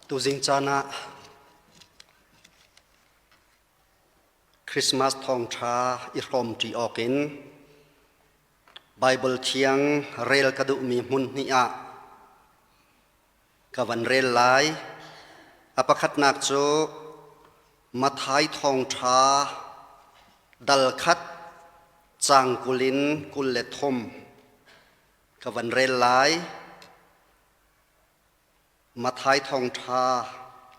Tuzing caan ah Christmas thawngṭha i hrawmṭi awkin Baibal thiang rel ka duhmi hmun hnih ah ka van rel lai. A pakhatnak cu Matthai thawngṭha dal khat caang 20 in 23 ka van rel lai. Matthai thawngṭha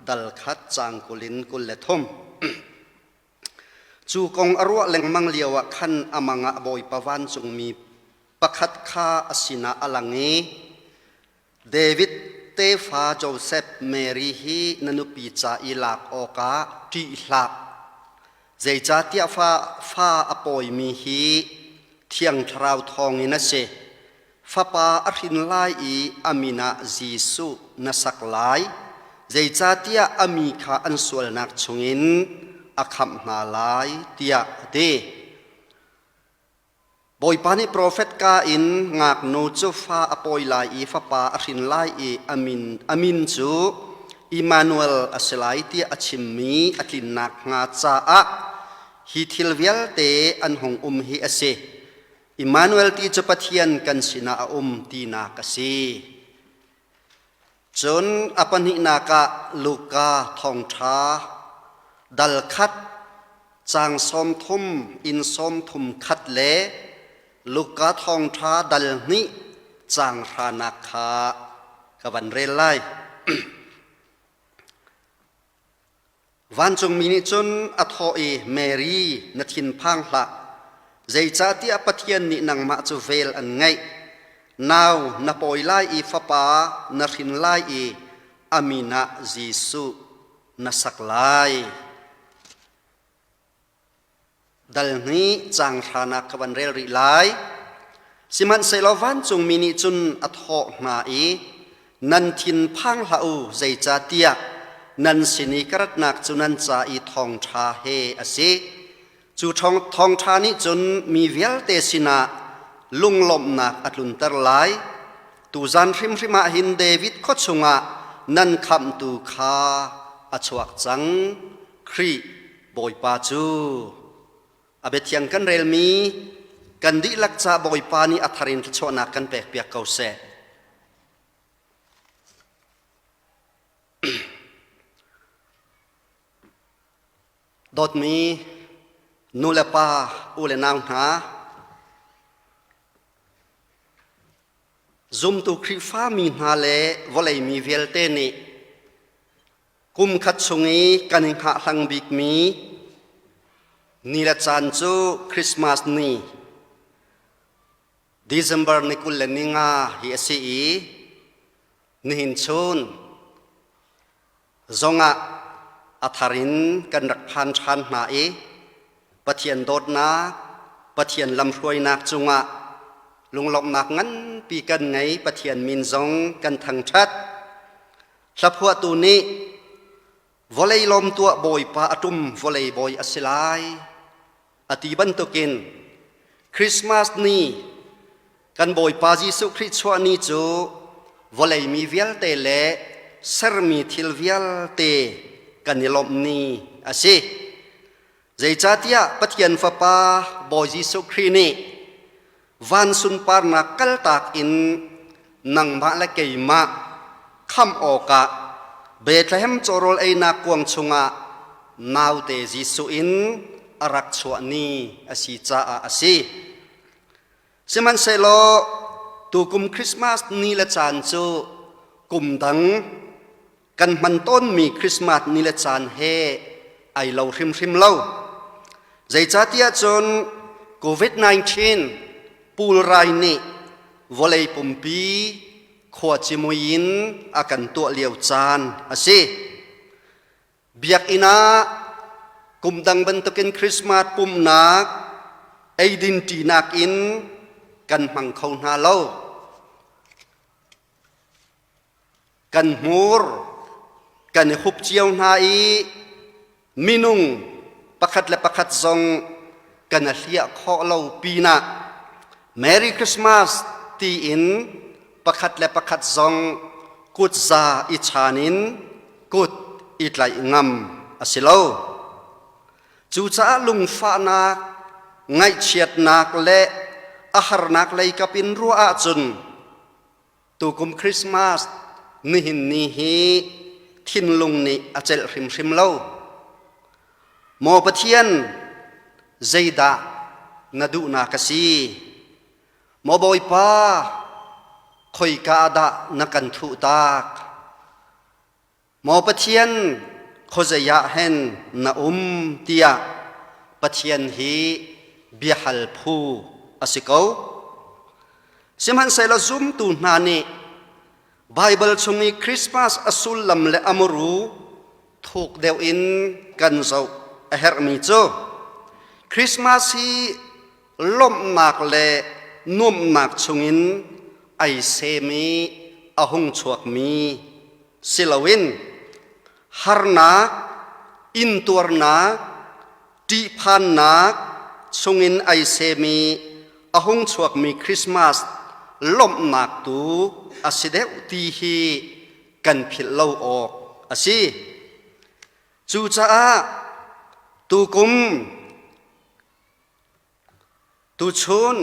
dal khat caang 20 in 23. Cu kong a ruah lengmang lioah khan a mang ah Bawipa vancungmi pakhat kha a sinah a lang i David tefa Josef Mary hi na nupi ca i lak awkah ṭih hlah. Zeicahtiah fa, fa a pawimi hi Thiang Thlarau thawngin a si. Fapa a hrin lai i a min ah Jesuh na sak lai, zeicahtiah a mi kha an sualnak chungin a khamh hna lai, tiah a ti. Bawipa nih profet ka in ngaknu cu fa a pawi lai i fapa a hrin lai i a min, a min cu Immanuel a si lai tiah a chimmi a tlinnak hnga caah hi thil vialte an hung um hi a si. Immanuel ti cu Pathian kan sinah a um tinak a si. Cun a pahnihnak ah Luka thawngṭha dal khat caang 30 in 31 le Luka thawngṭha dal hnih caang hranak kha ka van rel lai. Vancungmi nih cun a thawh i, Mary, na thinphang hlah, zeicahtiah Pathian nih nangmah cu vel an ngeih. Nau na pawi lai i fapa na hrin lai i a min ah Jesuh na sak lai. Dal hnih caang hranak ka van rel rih lai. Sihmanhsehlaw vancungmi nih cun a thawh hna i, Nan thin phang hlah u, zeicahtiah nan sin i ka ratnak cu nan ca i thawngṭha he a si. Cu thawngṭha nih cun mi vialte sinah lunglawmhnak a tlunter lai. Tuzan hrimhrim ah hin David khua chungah nan khamhtu kha a chuak cang, Khrih Bawipa cu a biathiang kan relmi kan dihlak ca Bawipa nih a thar in thluachuahnak kan pekpiak ko seh. Dawtmi nu le pa u le nau hna, zumtu Khrihfa mi hna le vawlei mi vialte nih Kum khat chung i kan i hngahhlang bikmi ni le caan cu Christmas ni, December ni 25 hi a si i nihin chun zongah a thar in kan rak phan ṭhan hna i Pathian dawtnak, Pathian lamhruainak cungah lunglawmhnak nganpi kan ngei, Pathian min zong kan thangṭhat. Hlaphuahtu nih vawlei lawm tuah bawipa a ṭum vawlei bawi a si lai a ti bantukin Christmas ni kan Bawipa Jesuh Khrih chuah ni cu vawlei mi vialte le sermi thil vialte kan i lawmh ni a si. Zeicahtiah Pathian Fapa Bawi Jesuh Khrih nih van sunparnak kaltak in nangmah le keimah khamh awkah Bethlehem cawrawl einak kuang chungah naute Jesuh in a rak chuah ni a si caah a si. Sihmanhsehlaw tukum Christmas ni le caan cu kum dang kan hman tawnmi Christmas ni le caan he ai lo hrimhrim lo. Zeicahtiah cun COVID-19 pulrai nih vawlei pumpi khuacimui in a kan tuah lio caan a si. Biakinn ah kum dang bantukin Christmas pumhnak eidin ṭinak in kan hmang kho hna lo. Kan hmur kan i hup cio hna i minung pakhat le pakhat zong kan i hliah khawh lo pinah Merry Christmas tiin pakhat le pakhat zong kutza i chan in. kut i tlaih ngam a si lo. Cucaah lungfahnak, ngaihchiatnak le a harnak lei kap in ruah ahcun tukum Christmas nihin ni hi thinlung nih a celh hrimhrim lo. Maw Pathian, zeidah na duhnak a si? Maw Bawipa, khoika ah dah na kan thuh tak? Maw Pathian, khuazei ah hen na um tiah Pathian hi biahal phu a si ko. Sihmanhsehlaw zumtu hna nih Baibal chung i Christmas a sullam le a muru thuk deuh in kan zoh a herhmi cu Christmas hi lawmhnak le nuamhnak chungin ai sem i a hung chuakmi si loin harnak, intuarnak, ṭihphannak chungin ai sem i a hung chuakmi Christmas lawmhnak tu a si deuh ti hi kan philh lo awk a si. Cucaah tukum Tuchun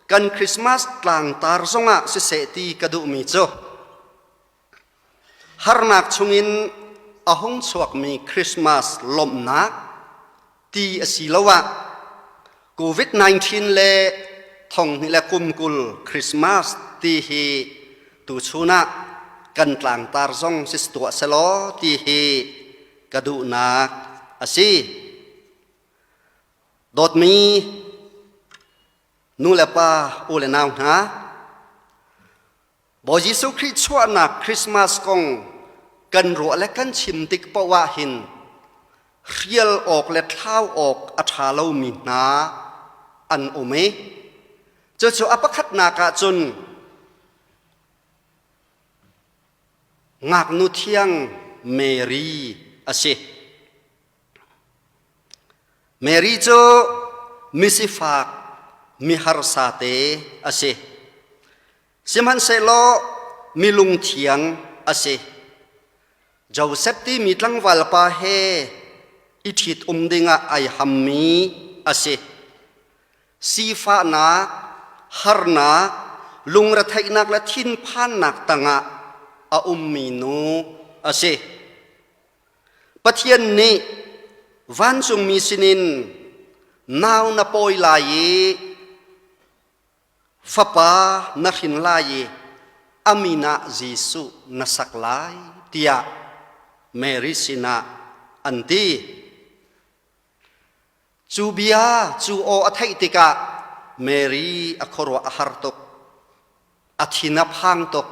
kan Christmas tlangtar zongah siseh ti ka duhmi cu harnak chungin a hung chuakmi Christmas lawmhnak ti a si lo ah COVID-19 le thonghnih le kum 20 Christmas ti hi tuchun ah kan tlangtar zong si tuah selaw ti hi ka duhnak a si. Dawtmi nu le pa u le nau hna, Bawi Jesuh Khrih chuahnak Christmas kong kan ruah le kan chim tik paoh ah hin hrial awk le thlau awk a ṭha lomi hna an um i cucu a pakhatnak ah cun ngaknu thiang Mary a si. Mary cu misifak miharsa te a si. Sihmanhsehlaw mi lungthiang a si. Joseph timi tlangval pa he i ṭhit um dingah ai hammi a si. Sifahnak, harnak, lungretheihnak le thinphannak tangah a ummi nu a si. Pathian nih vancungmi sinin nau na pawi lai i fapa na hrin lai i a min ah Jesuh na sak lai tiah Mary sinah an ti. Cu bia, cu aw a theih tikah Mary a khuaruah a har tuk. A thin a phang tuk.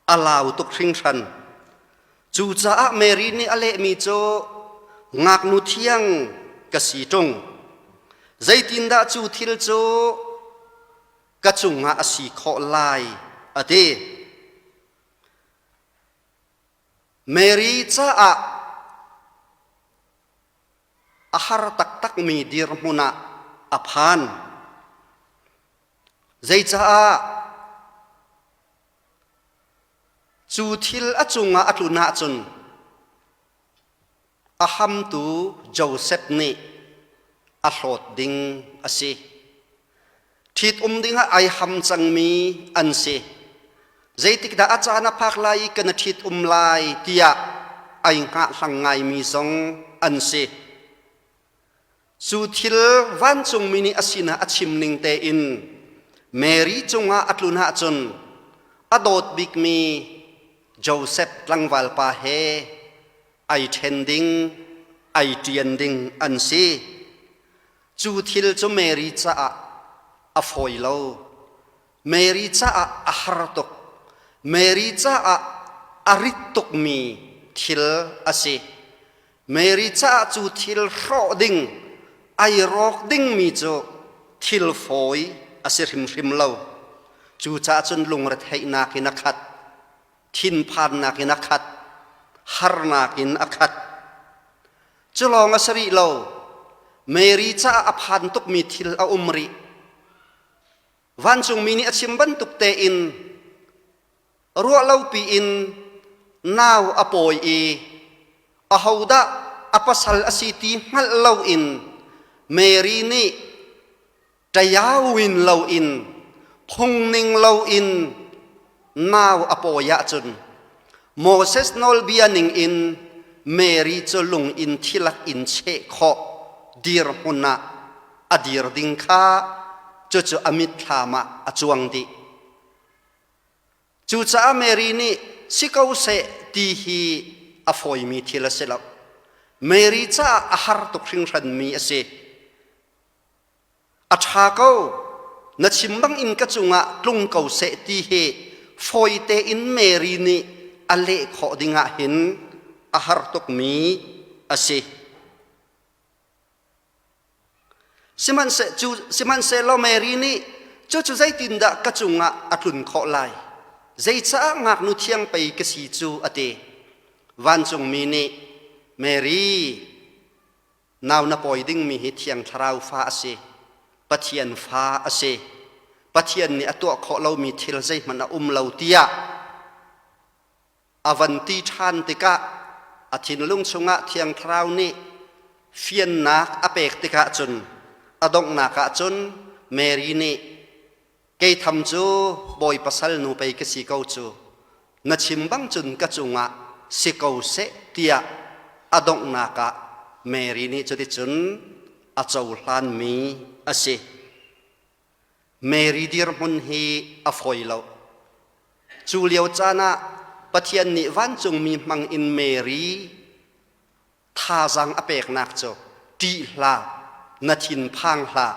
A lau tuk hringhran. Cucaah Mary nih a lehmi cu ngaknu thiang ka si ṭung. Zeitindah cu thil cu ka cungah a si khawh lai a ti. Mary caah a har taktakmi dirhmun ah a phan. Zeicaah cu thil a cungah a tlun ahcun a hamtu Joseph nih a hlawt ding a si. Ṭhitum dingah ai ham cangmi an si. Zeitikdah a caan a phak lai i kan i ṭhitum lai tiah ai hngahhlang ngaimi zong an si. Cu thil vancungmi nih a sinah a chim ning tein Mary cungah a tlun ahcun a dawt bikmi Joseph tlangval pa he ai ṭhen ding, ai ṭian ding an si. Cu thil cu Mary caah a fawi lo. Mary caah a har tuk. Mary caah a rit tukmi thil a si. Mary caah cu thil hrawh ding, ai rawk dingmi cu thil fawi a si hrimhrim lo. Cucaah cun lungretheihnak in a khat, thinphannak in a khat, harnak in a khat. Cu lawng a si rih lo. Mary caah a phan tukmi thil a um rih. Vancungmi nih a chim bantuk tein ruahlopi in Nau a pawi i ahodah a pasal a si ti hngalh loin Mary nih ṭayawin loin phungning loin nau a pawi ahcun Moses nawlbia ningin Mary cu lung in thilak in cheh khawh dirhmun ah a dir ding kha cucu a mitthlam ah a cuang dih. Cucaah Mary nih si ko seh ti hi a fawimi thil a si lo. Mary caah a har tuk hringhranmi a si. A ṭha ko, na chim bangin ka cungah tlung ko seh ti hi fawi tein Mary nih a leh khawh dingah hin a har tukmi a si. Sihmanhsehlaw Mary nih cucu zeitindah ka cungah a tlun khawh lai? Zeicah ngaknu thiang pei ka si cu a ti. Vancungmi nih Mary, nau na pawi dingmi hi Thiang Thlarau fa a si, Pathian fa a si. Pathian nih a tuah khawh lomi thil zeihmanh a um lo tiah a van ti ṭhan tikah a thinlung chungah Thiang Thlarau nih fiannak a pek tikah cun a donghnak ah cun Mary nih kei tham cu bawi pasal nu pei ka si ko cu na chim bang cun ka cungah si ko seh tiah a donghnak ah Mary nih cuticun a cohlanmi a si. Mary dirhmun hi a fawi lo. Cu lio caan ah Pathian nih vancungmi hmang in Mary thazaang a peknak cu ṭih hlah, na thin phang hlah.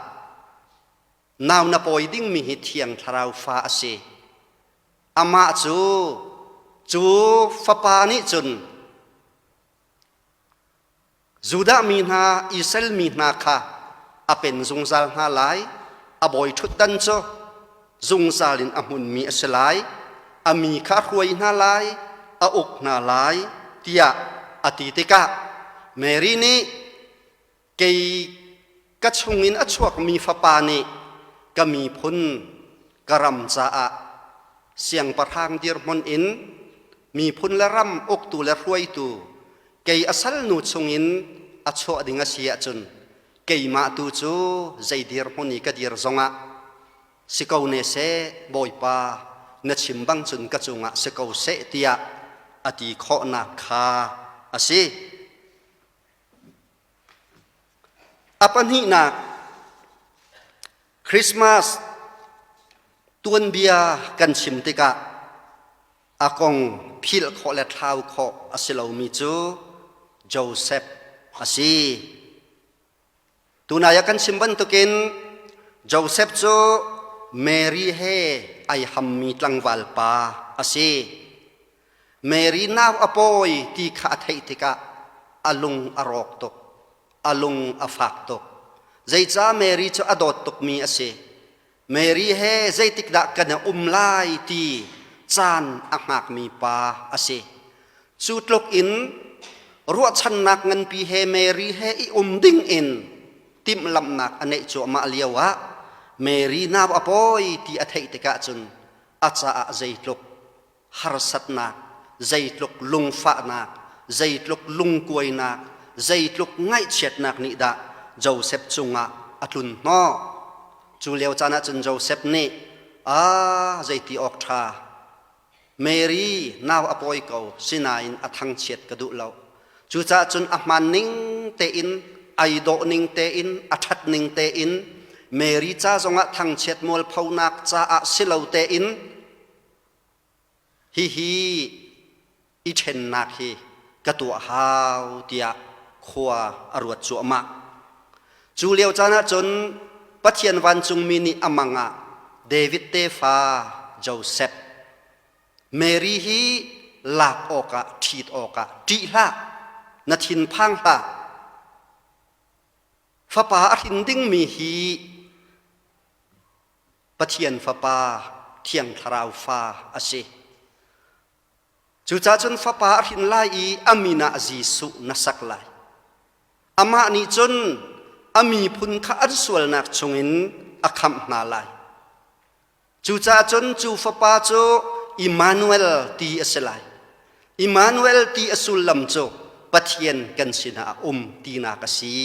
Nau na pawi dingmi hi Thiang Thlarau fa a si. Amah cu cu fapa nih cun Judah mi hna, Israel mi hna kha a pen zungzal hna lai. A bawi ṭhutdan cu zungzal in a hmunmi a si lai. A mi kha a hruai hna lai, a uk hna lai, tiah a ti tikah Mary nih kei ka chungin a chuakmi fapa nih ka miphun ka ram caah siangpahrang dirhmun in miphun le ram uktu le hruaitu kei a salnu chungin a chuah ding a si ahcun keimah tu cu zei dirhmun i ka dir zongah si ko ne seh Bawipa na chim bang cun ka cungah si ko seh tiah a ti khawhnak kha a si. A pahnihnak Christmas tuanbia kan chim tikah a kong philh khawh le thlau khawh a si lomi cu Joseph a si. Tunai ah kan chim bantukin Joseph cu Mary he ai hammi tlangval pa a si. Mary nau a pawi ti kha a theih tikah a lung a rawk tuk, a lung a fak tuk. Zeicah Mary cu a dawt tukmi a si. Mary he zeitikdah kan i um lai ti caan a hngakmi pa a si. Cu tluk in ruahchannak nganpi he Mary he i um ding in timhlamhnak a neih cuahmah lio ah Mary nau a pawi ti a theih tikah cun a caah zeitluk harsatnak, zeitluk lungfahnak, zeitluk lungkuainak, zeitluk ngaihchiatnak nih dah Joseph cungah a tlun hnawh. Cu lio caan ah cun Joseph nih, "Ah, zeiti awk ṭha. Mary nau a pawi ko, sinain a thangchiat ka duh lo. Cucaah cun a hmaan ning tein, ai dawh ning tein, a ṭhat ning tein, Mary ca zongah thangchiat mualphonak caah si lo tein Hihi i ṭhennak hi ka tuah hau tiah khua a ruat cuahmah. Cu lio caan ah cun Pathian vancungmi nih a mang ah David tefa Joseph, Mary hi lak awkah ṭhit awkah ṭih hlah, na thinphang hlah. Fapa a hrin dingmi hi Pathian Fapa, Thiang Thlarau fa a si. Cucaah cun Fapa a hrin lai i a min ah Jesuh na sak lai. Amah nih cun a miphun kha an sualnak chungin a khamh hna lai. Cucaah cun cu Fapa cu Immanuel ti a si lai. Immanuel ti a sullam cu Pathian kan sinah a um tinak a si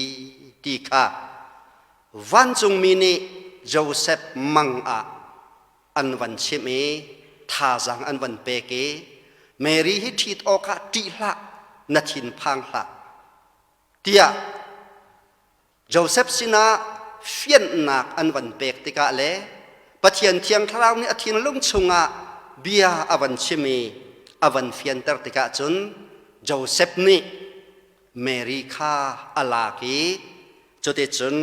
ti kha vancungmi nih Joseph mang ah an van chimh i thazaang an van pek i Mary hi ṭhit awkah ṭih hlah na thinphang hlah tiah Joseph sinah fianhnak an van pek tikah le Pathian Thiang Thlarau nih a thinlung chungah bia a van chim i a van fianter tikah cun Joseph nih Mary kha a lak i cuticun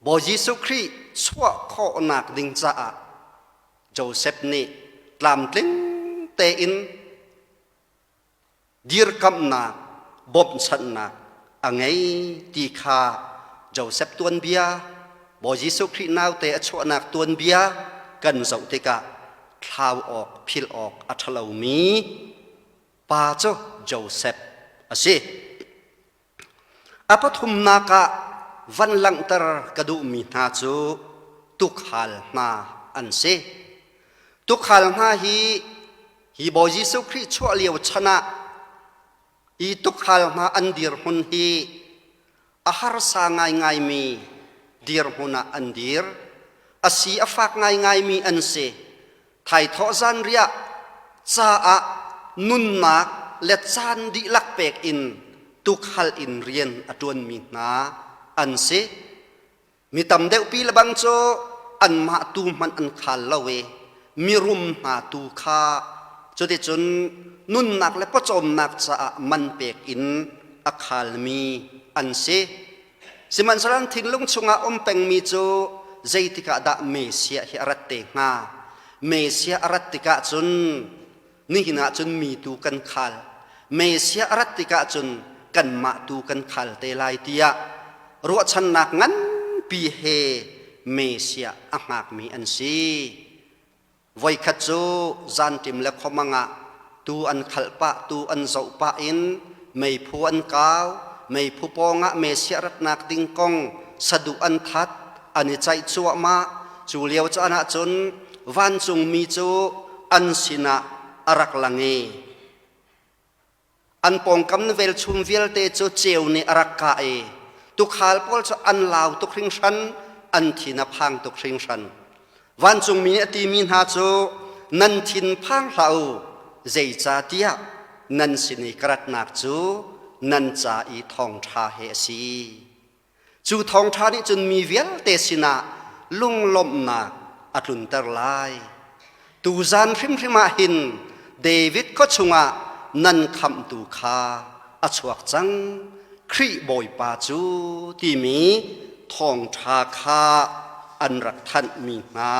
Bawi Jesuh Khrih chuah khawhnak ding caah Joseph nih tlamtling tein dirkamhnak, bawmhchanhnak a ngei ti kha Joseph tuanbia, Bawi Jesuh Khrih naute a chuahnak tuanbia kan zoh tikah thlau awk, philh awk a ṭhalomi pa cu Joseph a si. A pathumnak ah van langhter ka duhmi hna cu tukhal hna an si. Tukhal hna hi hi Bawi Jesuh Khrih chuah lio chan ah hi tukhal hna an dirhmun hi a harsa ngaingaimi dirhmun ah an dir. A si a fak ngaingaimi an si. Thaithawh zanriah caah nunnak le caan dihlak pek in tukhal in rian a ṭuanmi hna an si. Mi tam deuhpi lebang cu anmah tu hmanh an khal lo i mirum hna tu kha cuticun nunnak le pawcawmnak caah man pek in a khalmi an si. Sihmanhsehlaw an thinlung chungah um pengmi cu zeitik ah dah Messiah hi a rat te hnga? Messiah a rat tikah cun nihin ah cun mi tu kan khal. Messiah a rat tikah cun kanmah tu kan khal te lai tiah ruahchannak nganpi he Messiah a hngakmi an si. Voikhat cu zanṭim le khuamang ah tuu an khalh pah, tuu an zoh pah in meiphu an kau, meiphu pawngah Messiah ratnak ding kong saduh an that, an i caih cuahmah. Cu lio caan ah cun vancungmi cu an sinah a rak lang i An pawngkam na velchum vialte cu ceu nih a rak kah i tuukhal pawl cu an lau tuk hringhran, an thin a phang tuk hringhran. Vancungmi nih a timi hna cu nan thin phang hlah u, zeicahtiah nan sin i ka ratnak cu nan ca i thawngṭha he a si. Cu thawngṭha nih cun mi vialte sinah lunglawmhnak a tlunter lai. Tuzan hrimhrim ah hin David khua chungah nan khamhtu kha a chuak cang, Khrih Bawipa cu timi thawngṭha kha an rak thanhmi hna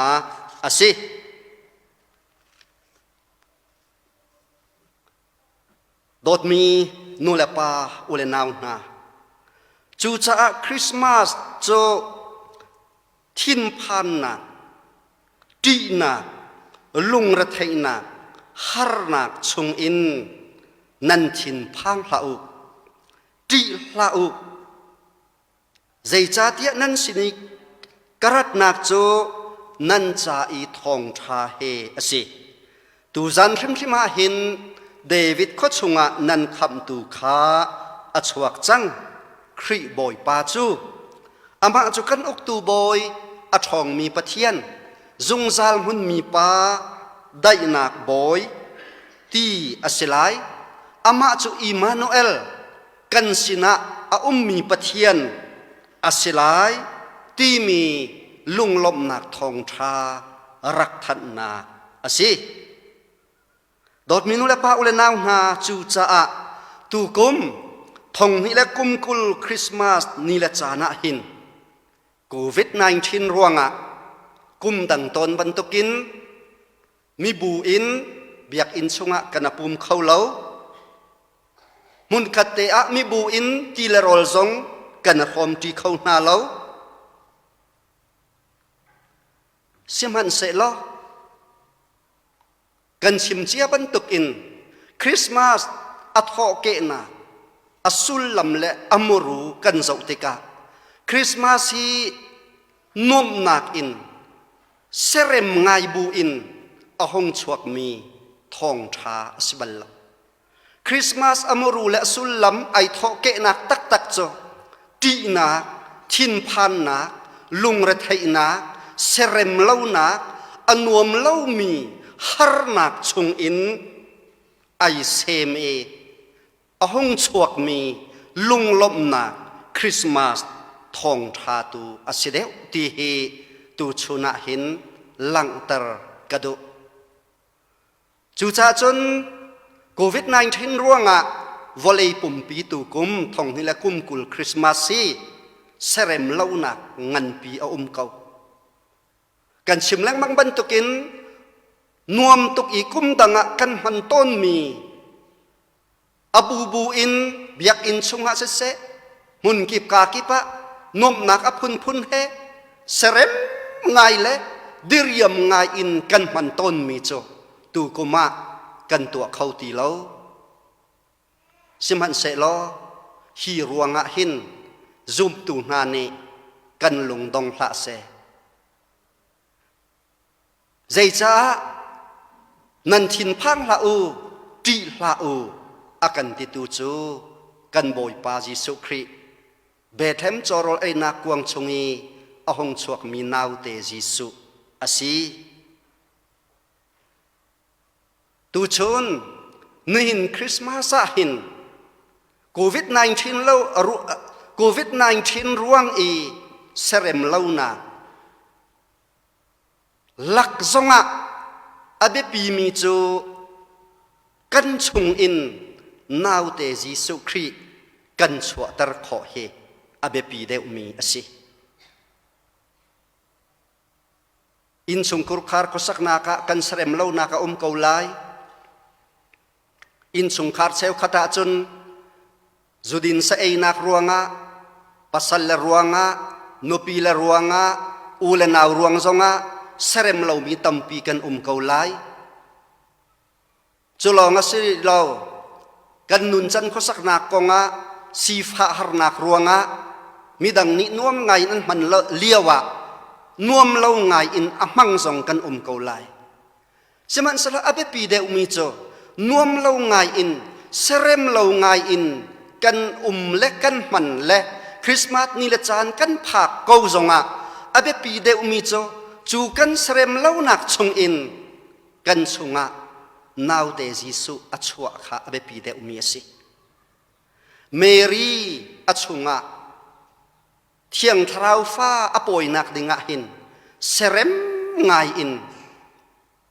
a si. Dawtmi nu le pa u le nau hna, cucaah Christmas cu thinphannak, ṭihnak, lungretheihnak, harnak chungin nan thin phang hlah u, ṭih hlah u. Zeicahtiah nan sin i ka ratnak cu nan ca i thawngṭha he a si. Tuzan hrimhrim ah hin David khua chungah nan khamhtu kha a chuak cang, Khrih Bawipa cu. Amah cu kan uktu bawi, a ṭhawngmi Pathian, zungzal hmunmi Pa, daihnak bawi ti a si lai. Amah cu Immanuel, kan sinah a ummi Pathian a si lai timi lunglawmhnak thawngṭha rak thanhnak a si. Dawtmi nu le pa u le nau hna cucaah tukum thonghnih le kum 20 Christmas ni le caan ah hin COVID-19 ruangah kum dang tawn bantukin mibu in biakinn chungah kan a pum kho lo. Hmunkhat te ah mibu in ti le rawl zong kan hrawmṭi kho hna lo. Sihmanhsehlaw kan chim cia bantukin Christmas a thawhkehnak a sullam le a muru kan zoh tikah Christmas hi nuamhnak in serem ngai bu in a hung chuakmi. thawngṭha a si bal lo. Christmas a muru le a sullam ai thawhkehnak taktak cu ṭihnak, thinphannak, lungretheihnak, serem lonak, a nuam lomi harnak chungin ai sem i a hung chuakmi lunglawmhnak Christmas thawngṭha tu a si deuh ti hi tuchun ah hin langhter ka duh. Cucaah cun COVID-19 ruangah vawlei pumpi tu kum thonghnih le kum 20 Christmas hi serem lonak nganpi a um ko. Kan chim lengmang bantukin nuam tuk i kum dang ah kan hman tawnmi a bubu in biakinn chungah siseh hmunkip kaa kip ah nuamhnak a phunphun he serem ngai le diriam ngai in kan hman tawnmi cu tukum ah kan tuah kho ti lo. Sihmanhsehlaw hi ruangah hin zumtu hna nih kan lungdong hlah seh. Zeicah nan thinphang hlah u, ṭih hlah u, a kan titu cu kan Bawipa Jesuh Khrih Bethlehem cawrawl einak kuang chung i a hung chuakmi naute Jesuh a si. Tuchun nihin Christmas ah hin COVID-19 lo COVID-19 ruang i serem lonak Lak zongah a biapimi cu kan chungin naute Jesuh Khrih kan chuahter khawh hi a biapi deuhmi a si. Innchungkhur khar khuasaknak ah kan serem lonak a um ko lai. Innchungkhar cheukhat ahcun zudin sa einak ruangah, pasal le ruangah, nupi le ruangah, u le nau ruang zongah serem lomi tampi kan um ko lai. Cu lawng a si lo, kan nuncan khuasaknak kongah sifah harnak ruangah midang nih nuam ngai in an hman lio ah nuam lo ngai in a hmang zong kan um ko lai. Sihmanhsehlaw a biapi deuhmi cu nuam lo ngai in serem lo ngai in kan um le kan hman le Christmas ni le caan kan phak ko zongah a biapi deuhmi cu cu kan serem lonak chungin kan chungah naute Jesuh a chuah kha a biapi deuhmi a si. Mary a chungah Thiang Thlarau fa a pawinak dingah hin serem ngai in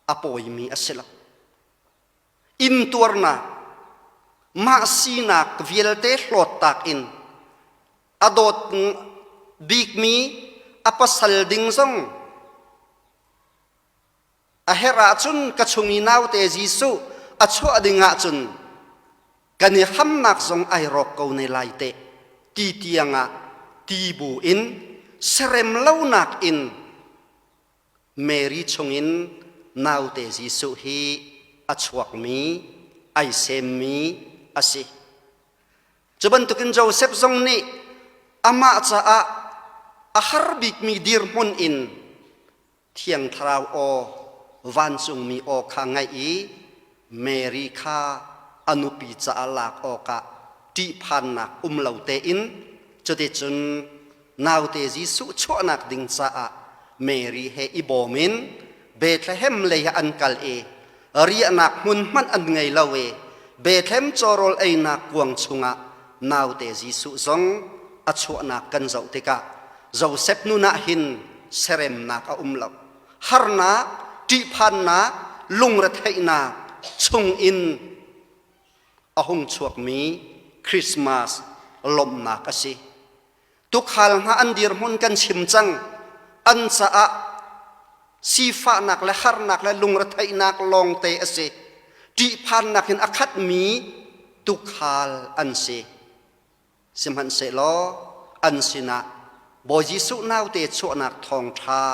a pawimi a si lo. Intuarnak, mah sinak vialte hlawttak in a dawt bikmi a pasal ding zong A herh ahcun ka chung i naute Jesuh a chuah ding ahcun kan i hamnak zong ai rawk ko ne lai teh ti tiangah ti bu in serem lonak in Mary chungin naute Jesuh hi a chuakmi ai semmi a si. Cu bantukin Joseph zong nih amah caah a har bikmi dirhmun in Thiang Thlarau aw, vancungmi aw kha ngaih i Mary kha a nupi caah lak awkah ṭihphannak um lo tein cuticun naute Jesuh chuahnak ding caah Mary he i bawm in Bethlehem lei ah an kal i riahnak hmun hmanh an ngei lo i Bethlehem cawrawl einak kuang chungah naute Jesuh zong a chuahnak kan zoh tikah Joseph nun ah hin seremnak a um lo. Harnak, ṭihphannak, lungretheihnak chungin a hung chuakmi Christmas lawmhnak a si. Tukhal hna an dirhmun kan chim cang. An caah sifahnak le harnak le lungretheihnak lawngte a si. Ṭihphannak in a khatmi tukhal an si. Sihmanhsehlaw an sinah Bawi Jesuh naute chuahnak thawngṭha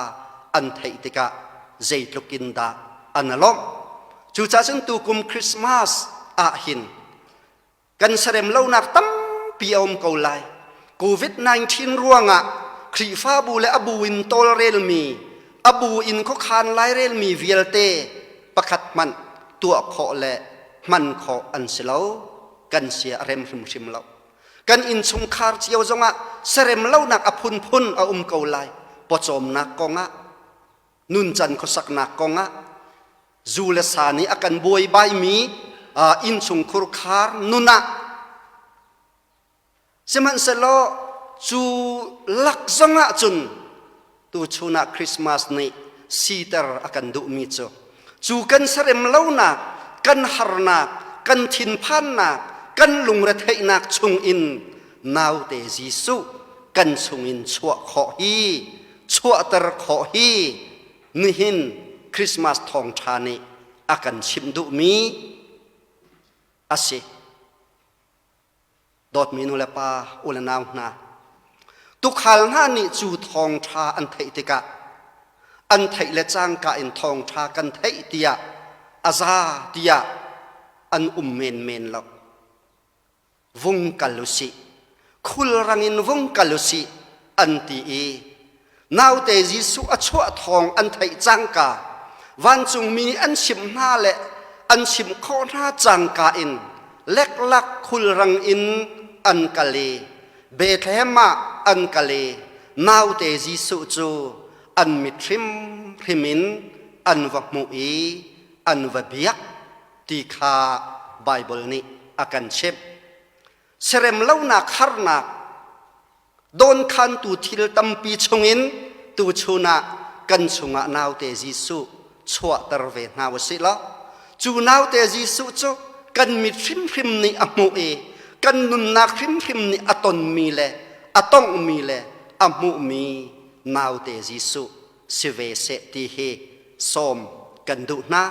an theih tikah zeitluk in dah an lawmh. Cucaah cun tukum Christmas ah hin kan serem lonak tampi a um ko lai. COVID-19 ruangah Khrihfabu le a bu in tawlrelmi, a bu in khuakhan lairelmi vialte pakhat hmanh. tuah khawh le hman khawh an si lo. Kan sia a rem hrimhrim lo. Kan innchungkhar cio zongah serem lonak a phunphun a um ko lai. Pawcawmnak kongah, nuncan khuasaknak kongah, zu le sa nih a kan buaibaimi innchungkhur khar nun ah. Sihmanhsehlaw cu lak zongah cun tuchun ah Christmas nih siter a kan duhmi cu cu kan serem lonak, kan harnak, kan thinphannak, kan lungretheihnak chungin naute Jesuh kan chungin chuah khawh hi, chuahter khawh hi nihin Christmas thawngṭha nih a kan chimh duhmi a si. Dawtmi nu le pa, u le nau hna, tukhal hna nih cu thawngṭha an theih tikah an theih le cangka in thawngṭha kan theih tiah a za tiah an um menmen lo. Vung kal u sih, khulrang in vung kal u sih an ti i naute Jesuh a chuah thawng an theih cangka vancungmi an chimh hna le an chimh khawh hna cangka in leklak khulrang in an kal i Bethlehem ah an kal i naute Jesuh cu an mit hrimhrim in an va hmuh i an va biak ti kha Baibal nih a kan chimh. Serem lonak harnak Dawnkhantu thil tampi chungin tuchun ah kan chungah naute Jesuh chuahter ve hna u sih law cu naute Jesuh cu kan mit hrimhrim nih a hmuh i kan nunnak hrimhrim nih a tonmi le a tonghmi le a hmuhmi naute Jesuh si ve seh ti hi sawm kan duh hna.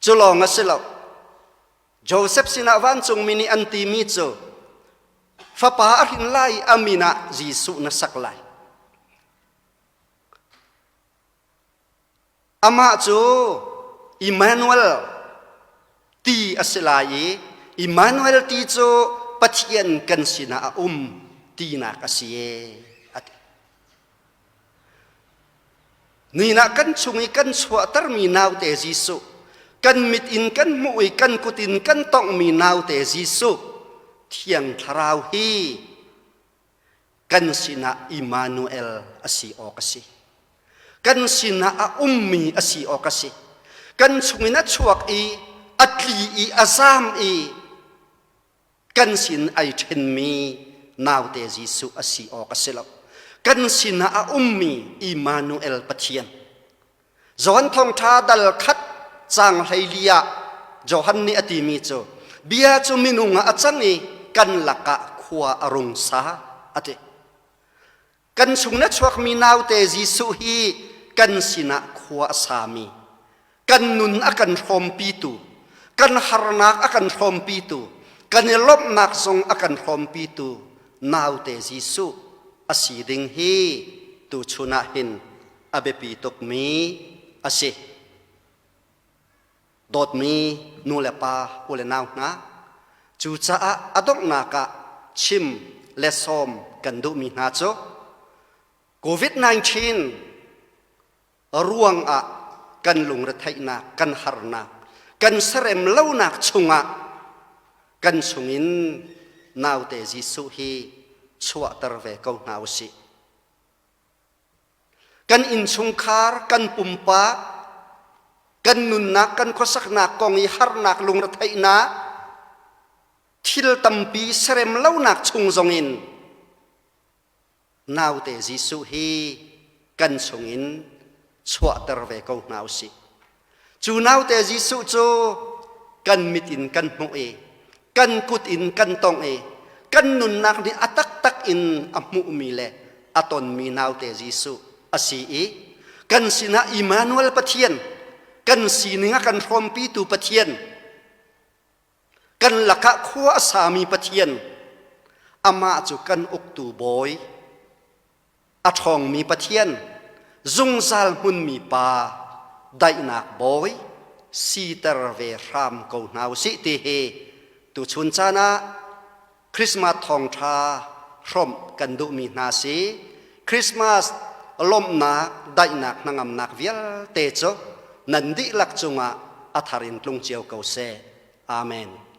Cu lawng a si lo. Joseph sinah vancungmi nih an timi cu fapa a hrin lai i a min ah Jesuh na sak lai. Amah cu Emmanuel ti a si lai i Emmanuel ti cu Pathian kan sinah a um tinak a si e a ti. Ni ah kan chung i kan chuahtermi naute Jesuh, kan mit in kan hmuh i kan kut in kan tonghmi naute Jesuh, Thiang Thlarau hi kan sinah Immanuel a si awk a si. Kan sinah a ummi a si awk a si. Kan chungin a chuak i a tli i a zaam i kan sin ai ṭhenmi naute Jesuh a si awk a si lo. Kan sinah a ummi Immanuel Pathian. Johan thawngṭha dal khat caang 14 ah Johan nih a timi cu bia cu minung ah a cang i kan lakah khua a rung sa a ti. Kan chung na chuakmi naute Jesuh hi kan sinah khua a sami, kan nun a kan hrawmpitu, kan harnak a kan hrawmpitu, kan i lawmhnak zong a kan hrawmpitu naute Jesuh a si ding hi tuchun ah hin a biapi tukmi a si. Dawtmi nu le pa u le nau hna, cucaah a donghnak ah chim le sawm kan duhmi hna cu COVID-19 ruang ah kan lungretheihnak, kan harnak, kan serem lonak chungah kan chungin naute Jesuh hi chuahter ve ko hna u sih. Kan innchungkhar, kan pumpak, kan nunnak, kan khuasaknak kong i harnak lungretheihnak, thil tampi serem lonak chung zongin naute Jesuh hi kan chungin chuahter ve ko hna u sih. Cu naute Jesuh cu kan mit in kan hmuh i kan kut in kan tongh i kan nunnak nih a taktak in a hmuhmi le a tonmi naute Jesuh a si i kan sinah Immanuel Pathian kan sining a kan hrawmpitu Pathian kan lakah khua a sami Pathian amah cu kan uktu bawi a ṭhawngmi Pathian, zungzal hmunmi Pa, daihnak bawi siter ve hram ko hna u sih ti hi tuchun caan ah Christmas thawngṭha hrawmh kan duhmi hna si. Christmas lawmhnak, daihnak, hnangamnak vialte cu nan dihlak cungah a thar in tlung cio ko seh. Amen.